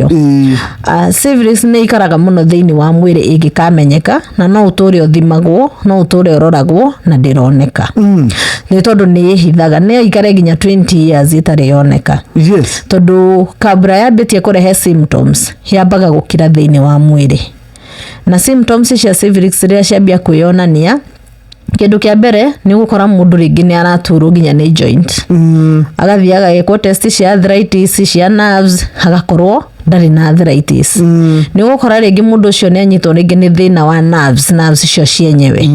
Nakĩo. Syphilis nĩ ikaraga mũno thĩinĩ wa mwĩrĩ ĩngĩkamenyeka, na no ũtũre ũthimagwo, no ũtũre ũroragwo na ndĩroneka. Nĩ tondũ nĩ ĩhithaga, no ĩikare nginya 20 years ĩtarĩ yoneka. Tondũ kabla yambĩtie kũrehe symptoms, yambaga gũkira thĩinĩ wa mwĩrĩ. Na symptoms cia syphilis rĩrĩa ciambia kwĩyonania, kĩndũ kĩa mbere nĩ ũgũkora mũndũ rĩngĩ nĩ araturwo nginya nĩ joint. Agathiĩ agagĩkwo test cia arthritis, cia nerves, agakorwo ndarĩ na arthritis. Nĩ ũgũkora rĩngĩ mũndũ ũcio nĩ anyitwo rĩngĩ nĩ thĩna wa nerves, nerves icio cienyewe.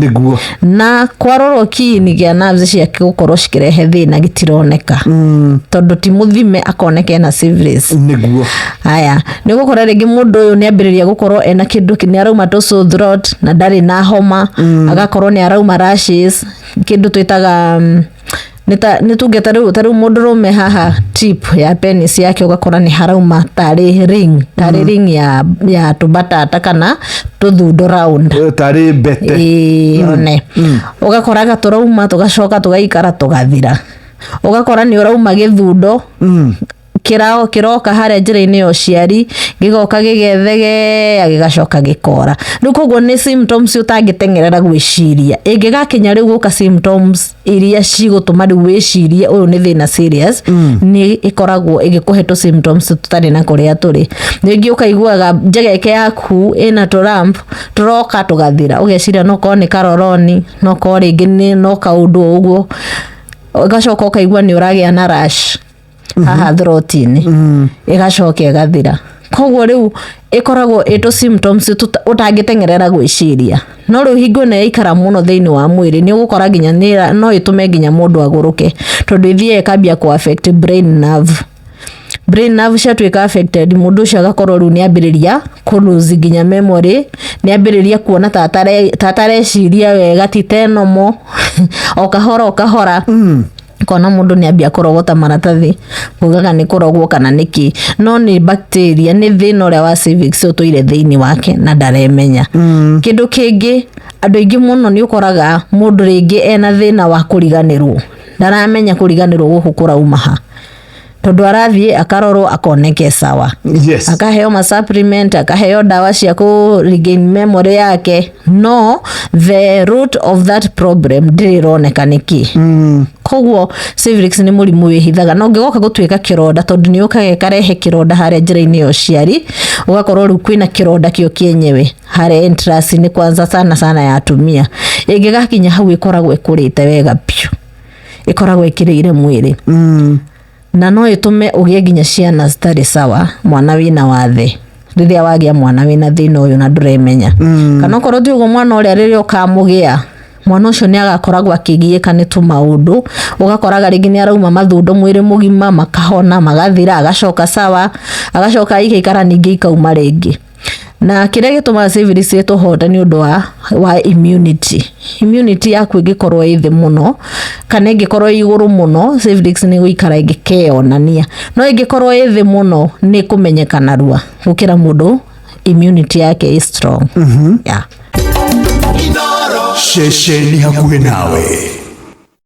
Na kwarorwo kiini kĩa nerves ciake gũkorwo cikĩrehe thĩna gĩtironeka. Tondũ ti mũthime akoneka ena syphilis. Haya, nĩ ũgũkora rĩngĩ mũndũ ũyũ nĩ ambĩrĩria gũkorwo ena kĩndũ nĩ arauma tũ sore throat na ndarĩ na homa, agakorwo nĩ arauma rashes, kĩndũ twĩtaga nĩ tuge ta rĩu mũndũrũme haha tip ya penis yake ũgakora nĩ harauma tarĩ ring, tarĩ ring ya tũbatata kana tũthundo round. Tarĩ mbete. Ĩĩ, one. Ũgakoraga tũrauma tũgacoka tũgaikara tũgathira. Ũgakora nĩ ũrauma gĩthundo kĩroka harĩa njĩra-inĩ ya ũciari, gĩgoka gĩgethegea gĩgacoka gĩkora. Rĩu koguo nĩ symptoms ũtangĩteng'erera gwĩciria. Ĩngĩgakinya rĩu gũka symptoms iria cigũtũma rĩu wĩcirie ũyũ nĩ thĩna serious, nĩ ĩkoragwo ĩgĩkũhe tũ symptoms tũtarĩ na kũrĩa tũrĩ. Rĩngĩ ũkaiguaga njegeke yaku ĩna tũ lump tũroka tũgathira, ũgeciria no korwo nĩ karoroni, no korwo rĩngĩ nĩ no kaũndũ o ũguo. Ũgacoka ũkaigua nĩ ũragĩa na rash haha throat-inĩ, ĩgacoka ĩgathira. Koguo rĩu ĩkoragwo ĩ tũ symptoms ũtangĩteng'erera gwĩciria. No rĩu hingo ĩno yaikara mũno thĩinĩ wa mwĩrĩ, nĩ ũgũkora nginya no ĩtũme nginya mũndũ agũrũke, tondũ ĩthiaga ĩkambia kũ affect brain nerve. Brain nerve ciatuĩka affected, mũndũ ũcio agakorwo rĩu nĩ ambĩrĩria kũ lose nginya memory, nĩ ambĩrĩria kuona ta atareciria wega, ti ta normal, o kahora o kahora. Kona mũndũ nĩ ambia kũrogota maratathi, kugaga nĩ kũrogwo kana nĩ kĩ, no nĩ bacteria, nĩ thĩna ũrĩa wa cervix ũtũire thĩinĩ wake na ndaremenya. Kĩndũ kĩngĩ, andũ aingĩ mũno nĩ ũkoraga mũndũ rĩngĩ ena thĩna wa kũriganĩrwo, ndaramenya kũriganĩrwo gũkũ kũrauma ha, tondũ arathiĩ akarorwo akoneke sawa. Akaheo ma supplement, akaheo ndawa cia kũ regain memory yake, no the root of that problem ndĩrĩ ĩroneka nĩkĩ. Koguo syphilis nĩ mũrimũ wĩhithaga, na ũngĩgoka gũtuĩka kĩronda, tondũ nĩ ũkaga ĩkarehe kĩronda harĩa njĩra-inĩ ya ũciari, ũgakorwo rĩu kwĩna kĩronda kĩo kĩenyewe harĩa entrance-inĩ, kwanza sana sana ya atumia. Ĩngĩgakinya hau ĩkoragwo ĩkũrĩte wega biũ, ĩkoragwo ĩkĩrĩire mwĩrĩ. Na no ĩtũme ũgĩe nginya ciana citarĩ sawa, mwana wĩna wathe rĩrĩa wagĩa mwana wĩna thĩna ũyũ na ndũremenya. Kana okorwo ti ũguo, mwana ũrĩa rĩrĩa ũkamũgĩa, mwana ũcio nĩ agakoragwo akĩgiĩka nĩ tũmaũndũ, ũgakoraga rĩngĩ nĩ arauma mathundo mwĩrĩ mũgima, makahona magathira, agacoka sawa, agacoka ikaikara ningĩ ikauma rĩngĩ. Na kĩrĩa gĩtũmaga syphilis ĩtũhote nĩ ũndũ wa immunity. Immunity yaku ĩngĩkorwo ĩ thĩ mũno kana ĩngĩkorwo ĩ igũrũ mũno, syphilis nĩ gũikara ĩngĩkeyonania, no ĩngĩkorwo ĩ thĩ mũno nĩ kũmenyeka narua gũkĩra mũndũ immunity yake ĩ strong. Yeah. Ceceni hakuhĩ nawe.